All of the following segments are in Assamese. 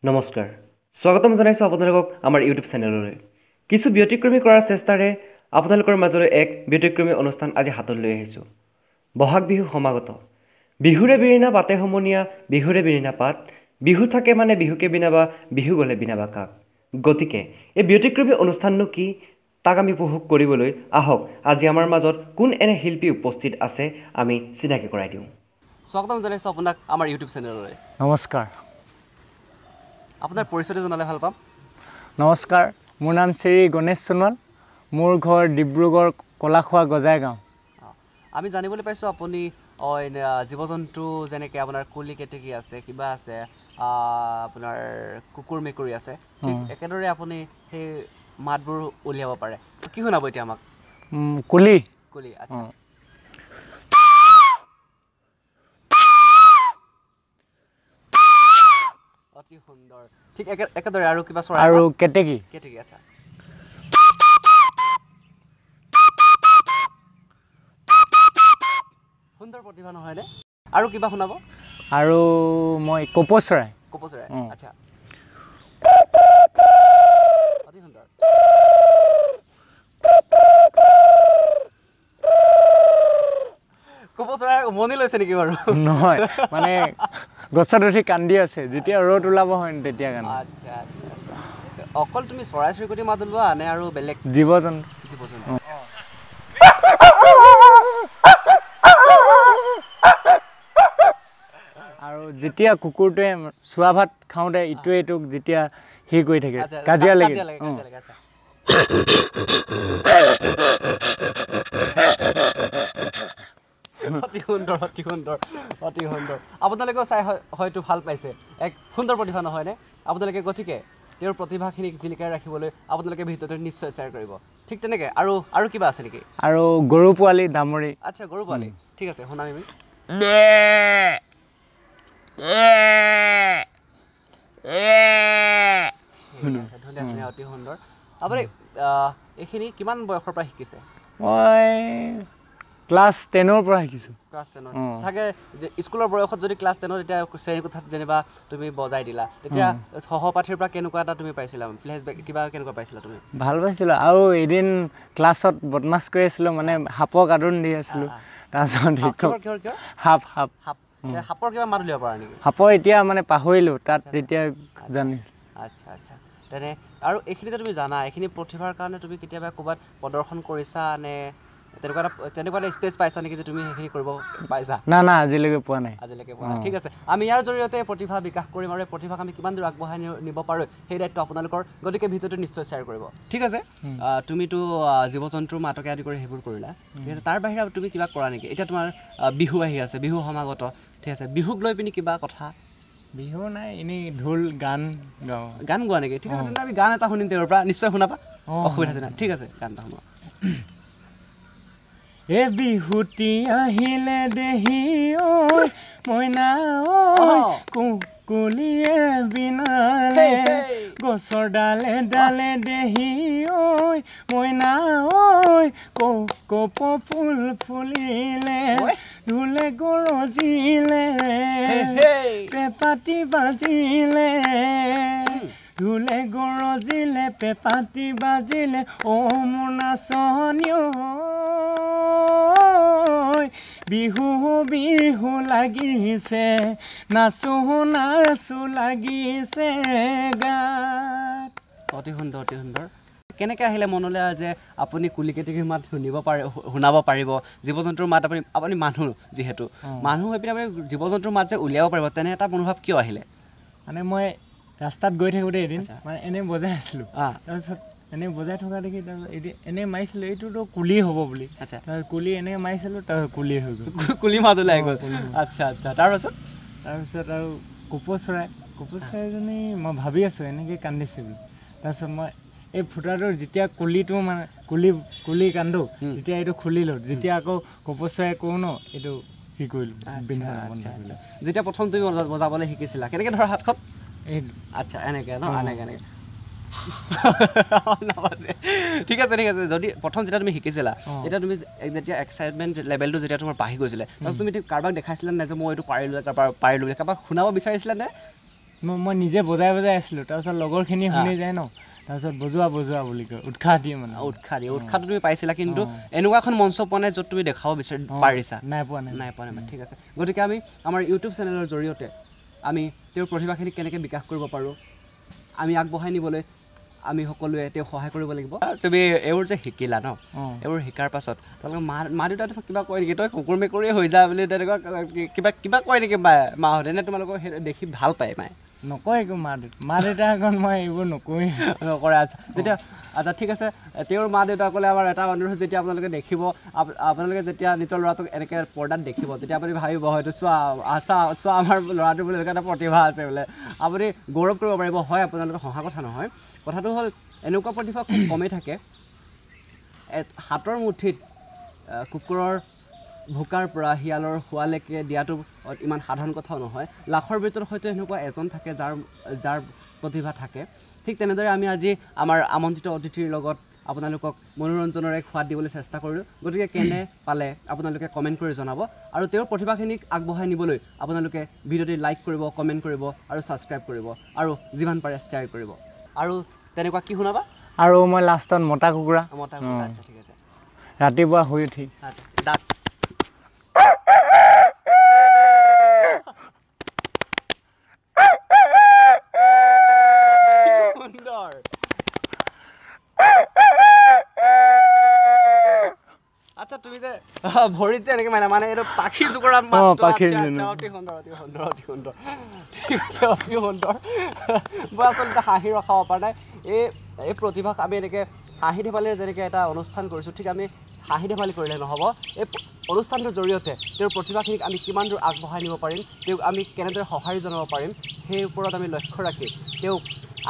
নমস্কাৰ, স্বাগতম জনাইছোঁ আপোনালোকক আমাৰ ইউটিউব চেনেললৈ। কিছু ব্যতিক্ৰমী কৰাৰ চেষ্টাৰে আপোনালোকৰ মাজলৈ এক ব্যতিক্ৰমী অনুষ্ঠান আজি হাতত লৈ আহিছোঁ। বহাগ বিহু সমাগত। বিহুৰে বিৰিণা পাতে সমনীয়া, বিহুৰে বিৰিণা পাত, বিহু থাকে মানে বিহুকে বিনাবা, বিহু গ'লে বিনাবা কাক। গতিকে এই ব্যতিক্ৰমী অনুষ্ঠাননো কি, তাক আমি উপভোগ কৰিবলৈ আহক আজি আমাৰ মাজত কোন এনে শিল্পী উপস্থিত আছে আমি চিনাকি কৰাই দিওঁ। স্বাগতম জনাইছোঁ আপোনাক আমাৰ ইউটিউব চেনেললৈ। নমস্কাৰ। আপোনাৰ পৰিচয়টো জনালে ভাল পাম। নমস্কাৰ, মোৰ নাম শ্ৰী গণেশ সোণোৱাল, মোৰ ঘৰ ডিব্ৰুগড় কলাখোৱা গজাই গাঁও। আমি জানিবলৈ পাইছোঁ আপুনি অইন জীৱ জন্তু যেনেকৈ আপোনাৰ কুলি কেতেকী আছে, কিবা আছে, আপোনাৰ কুকুৰ মেকুৰী আছে, ঠিক একেদৰে আপুনি সেই মাতবোৰ উলিয়াব পাৰে। কি শুনাব এতিয়া আমাক? কুলি। কুলি, আচ্ছা। অতি সুন্দৰ। ঠিক একেদৰে আৰু কিবা চৰাই? আৰু কেতেকী। কেতেকী, আচ্ছা। সুন্দৰ প্ৰতিভা নহয়নে? আৰু কিবা শুনাব? আৰু মই কপৌ চৰাই। কপৌ চৰাই, আচ্ছা। অতি সুন্দৰ। কপৌ চৰাই উমনি লৈছে নেকি বাৰু? নহয়, মানে গছত উঠি কান্দি আছে, যেতিয়া ৰ'দ ওলাব হয় তেতিয়া কান্দে। আচ্ছা আচ্ছা আচ্ছা। অকল তুমি চৰাই চিৰিকটি মাত ওলোৱা নে আৰু বেলেগ জীৱ জন্তু? জীৱ জন্তু। আৰু যেতিয়া কুকুৰটোৱে চোৱা ভাত খাওঁতে ইটোৱে ইটোক যেতিয়া সি কৰি থাকে, কাজিয়া লাগে। অতি সুন্দৰ, অতি সুন্দৰ, অতি সুন্দৰ। আপোনালোকেও চাই হয়তো ভাল পাইছে, এক সুন্দৰ প্ৰতিভা নহয়নে? আপোনালোকে গতিকে তেওঁৰ প্ৰতিভাখিনিক জিলিকাই ৰাখিবলৈ আপোনালোকে ভিডিঅ'টো নিশ্চয় শ্বেয়াৰ কৰিব। ঠিক তেনেকৈ আৰু আৰু কিবা আছে নেকি? আৰু গৰু পোৱালি, দামৰি। আচ্ছা, গৰু পোৱালি, ঠিক আছে, শুনাম আমি। ধুনীয়া ধুনীয়া, অতি সুন্দৰ। আপুনি এইখিনি কিমান বয়সৰ পৰা শিকিছে? মই ক্লাছ 10ৰ পৰা শিকিছোঁ। ক্লাছ 10ত চাগে, স্কুলৰ বয়সত যদি ক্লাছ 10ত এতিয়া শ্ৰেণীকোঠাত যেনিবা তুমি বজাই দিলা, তেতিয়া সহপাঠীৰ পৰা কেনেকুৱা এটা তুমি পাইছিলা ফ্লেছবেক, কিবা কেনেকুৱা পাইছিলা তুমি? ভাল পাইছিলোঁ। আৰু এদিন ক্লাছত বদমাছ কৰি আছিলোঁ, মানে সাপক আদোন দি আছিলোঁ। তাৰপিছত সাপ সাপ সাপ সাপৰ কিবা মাত উলিয়াব পৰা নেকি? সাপৰ এতিয়া মানে পাহৰিলোঁ, তাত তেতিয়া জানিছিলোঁ। আচ্ছা আচ্ছা। তেনে আৰু এইখিনি যে তুমি জানা, এইখিনি প্ৰতিভাৰ কাৰণে তুমি কেতিয়াবা ক'ৰবাত প্ৰদৰ্শন কৰিছা নে তেনেকুৱা এটা ষ্টেজ পাইছা নেকি যে তুমি সেইখিনি কৰিব পাইছা? না না, আজিলৈকে পোৱা নাই। আজিলৈকে পোৱা নাই। ঠিক আছে, আমি ইয়াৰ জৰিয়তে প্ৰতিভা বিকাশ কৰিম আৰু এই প্ৰতিভাক আমি কিমান দূৰ আগবঢ়াই নিব পাৰোঁ সেই দায়িত্ব আপোনালোকৰ। গতিকে ভিডিঅ'টো নিশ্চয় শ্বেয়াৰ কৰিব। ঠিক আছে, তুমিতো জীৱ জন্তুৰ মাতকে আদি কৰি সেইবোৰ কৰিলা, ঠিক আছে, তাৰ বাহিৰে তুমি কিবা কৰা নেকি? এতিয়া তোমাৰ বিহু আহি আছে, বিহু সমাগত, ঠিক আছে, বিহুক লৈ পিনি কিবা কথা? বিহু নাই, এনেই ঢোল গান গাওঁ। গান গোৱা নেকি? ঠিক আছে, তেন্তে আমি গান এটা শুনিম তেওঁৰ পৰা, নিশ্চয় শুনাবা, অসুবিধা নাই। ঠিক আছে, গান এটা শুনোৱা। এ বিহুতি আহিলে দেহি ঐ মইনা ঐ, কুকুলিয়ে বিনালে গছৰ ডালে ডালে দেহি ঐ মইনা ঐ, কপৌ ফুল ফুলিলে ঢোলে গৰজিলে পেঁপাটি বাজিলে, ঢোলে গৰজিলে পেঁপাটি বাজিলে, অ মোৰ নাচনী ঐ বিহু বিহু লাগিছে, নাচো নাচো লাগিছে গাত। অতি সুন্দৰ, অতি সুন্দৰ। কেনেকৈ আহিলে মনলৈ যে আপুনি কুলি কেতেকীৰ মাত শুনিব পাৰে, শুনাব পাৰিব, জীৱ জন্তুৰ মাত? আপুনি মানুহ যিহেতু, মানুহ হৈ পিনে আপুনি জীৱ জন্তুৰ মাত যে উলিয়াব পাৰিব, তেনে এটা মনোভাৱ কিয় আহিলে? মানে মই ৰাস্তাত গৈ থাকোঁতে এদিন মানে এনেই বজাই আছিলোঁ, তাৰপিছত এনেই বজাই থকা দেখি তাৰপিছত এদিন এনেই মাৰিছিলোঁ, এইটোতো কুলি হ'ব বুলি। আচ্ছা, তাৰপিছত কুলি এনেই মাৰিছিলোঁ, তাৰপিছত কুলি হৈ গ'ল, কুলি মাত ওলাই গ'ল। আচ্ছা আচ্ছা, তাৰপাছত? তাৰপিছত আৰু কপৌ চৰাই, কপৌ চৰাইজনী মই ভাবি আছোঁ এনেকৈ কান্দিছে বুলি। তাৰপিছত মই এই ফুটাটোৰ যেতিয়া কুলিটো মানে কুলি কুলি কান্দো, তেতিয়া এইটো খুলিলোঁ, যেতিয়া আকৌ কপৌ চৰাই কওঁ ন, এইটো কি কৰিলোঁ, বিন্ধা বন্ধ কৰিলোঁ। যেতিয়া প্ৰথম তুমি বজাবলৈ শিকিছিলা, কেনেকৈ ধৰা হাতখন? এই আচ্ছা, এনেকৈ ন, এনেকৈ এনেকৈ ঠিক আছে, ঠিক আছে। যদি প্ৰথম যেতিয়া তুমি শিকিছিলা, তেতিয়া তুমি যেতিয়া এক্সাইটমেণ্ট লেভেলটো যেতিয়া তোমাৰ বাঢ়ি গৈছিলে, তাৰপিছত তুমি কাৰোবাক দেখাইছিলা নে যে মই এইটো পাৰিলোঁ, পাৰিলোঁ, কাৰোবাক শুনাব বিচাৰিছিলা নে? মই নিজে বজাই বজাই আছিলোঁ, তাৰপিছত লগৰখিনি শুনি যায় ন, তাৰপিছত বজোৱা বজোৱা বুলি কয়, উৎসাহ দিয়ে, মানে উৎসাহ দিয়ে। উৎসাহটো তুমি পাইছিলা, কিন্তু এনেকুৱা এখন মঞ্চ পোৱা নাই য'ত তুমি দেখাব বিচাৰি পাৰিছা। নাই পোৱা, নাই নাই পোৱা নাই। ঠিক আছে, গতিকে আমি আমাৰ ইউটিউব চেনেলৰ জৰিয়তে আমি তেওঁৰ প্ৰতিভাখিনিক কেনেকৈ বিকাশ কৰিব পাৰোঁ, আমি আগবঢ়াই নিবলৈ আমি সকলোৱে তেওঁক সহায় কৰিব লাগিব। তুমি এইবোৰ যে শিকিলা ন, এইবোৰ শিকাৰ পাছত তোমালোকৰ মা দেউতাই তোমাক কিবা কয় নেকি, তই কুকুৰ মেকুৰীয়ে হৈ যা বুলি তেনেকুৱা কিবা কিবা কয় নেকি মাহঁতে, নে তোমালোকক সেই দেখি ভাল পায় মায়ে? নকয় একো, মা দেউতাৰ আগত মই এইবোৰ নকওঁৱেই। নকৰে, আচ্ছা। যেতিয়া আচ্ছা ঠিক আছে, তেওঁৰ মা দেউতাকলৈ আমাৰ এটা অনুৰোধ, যেতিয়া আপোনালোকে দেখিব, আপোনালোকে যেতিয়া নিজৰ ল'ৰাটোক এনেকৈ পৰ্দাত দেখিব, তেতিয়া আপুনি ভাবিব হয়তো চোৱা, আচ্ছা চোৱা আমাৰ ল'ৰাটোৰ বোলে এনেকুৱা এটা প্ৰতিভা আছে বোলে, আপুনি গৌৰৱ কৰিব পাৰিব। হয়, আপোনালোকে হঁহা কথা নহয়, কথাটো হ'ল এনেকুৱা প্ৰতিভা খুব কমেই থাকে। হাতৰ মুঠিত কুকুৰৰ ভোকাৰ পৰা শিয়ালৰ শোৱালৈকে দিয়াটো ইমান সাধাৰণ কথাও নহয়। লাখৰ ভিতৰত হয়তো এনেকুৱা এজন থাকে যাৰ প্ৰতিভা থাকে। ঠিক তেনেদৰে আমি আজি আমাৰ আমন্ত্ৰিত অতিথিৰ লগত আপোনালোকক মনোৰঞ্জনৰ এক সোৱাদ দিবলৈ চেষ্টা কৰিলোঁ। গতিকে কেনে পালে আপোনালোকে কমেণ্ট কৰি জনাব, আৰু তেওঁৰ প্ৰতিভাখিনিক আগবঢ়াই নিবলৈ আপোনালোকে ভিডিঅ'টি লাইক কৰিব, কমেণ্ট কৰিব আৰু ছাবস্ক্ৰাইব কৰিব, আৰু যিমান পাৰে শ্বেয়াৰ কৰিব। আৰু তেনেকুৱা কি শুনাবা? আৰু মই লাষ্টত মতা কুকুৰা। মতা কুকুৰা, আচ্ছা ঠিক আছে। ৰাতিপুৱা শুই উঠি ডাক। সুন্দৰ। আচ্ছা, তুমি যে ভৰিত যে এনেকৈ মাৰিলা, মানে এইটো পাখি জোকৰা মাতটো। আচ্ছা, অতি সুন্দৰ, অতি সুন্দৰ, অতি সুন্দৰ। ঠিক আছে, অতি সুন্দৰ। মই আচলতে হাঁহি ৰখাব পৰা নাই। এই প্ৰতিভাক আমি এনেকৈ হাঁহি ধেমালিৰে যেনেকৈ এটা অনুষ্ঠান কৰিছোঁ, ঠিক আমি হাঁহি ধেমালি কৰিলে নহ'ব। এই অনুষ্ঠানটোৰ জৰিয়তে তেওঁৰ প্ৰতিভাখিনিক আমি কিমান দূৰ আগবঢ়াই নিব পাৰিম, তেওঁক আমি কেনেদৰে সঁহাৰি জনাব পাৰিম, সেই ওপৰত আমি লক্ষ্য ৰাখি তেওঁক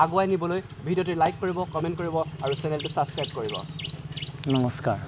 আগুৱাই নিবলৈ ভিডিঅ'টি লাইক কৰিব, কমেণ্ট কৰিব আৰু চেনেলটো ছাবস্ক্ৰাইব কৰিব। নমস্কাৰ।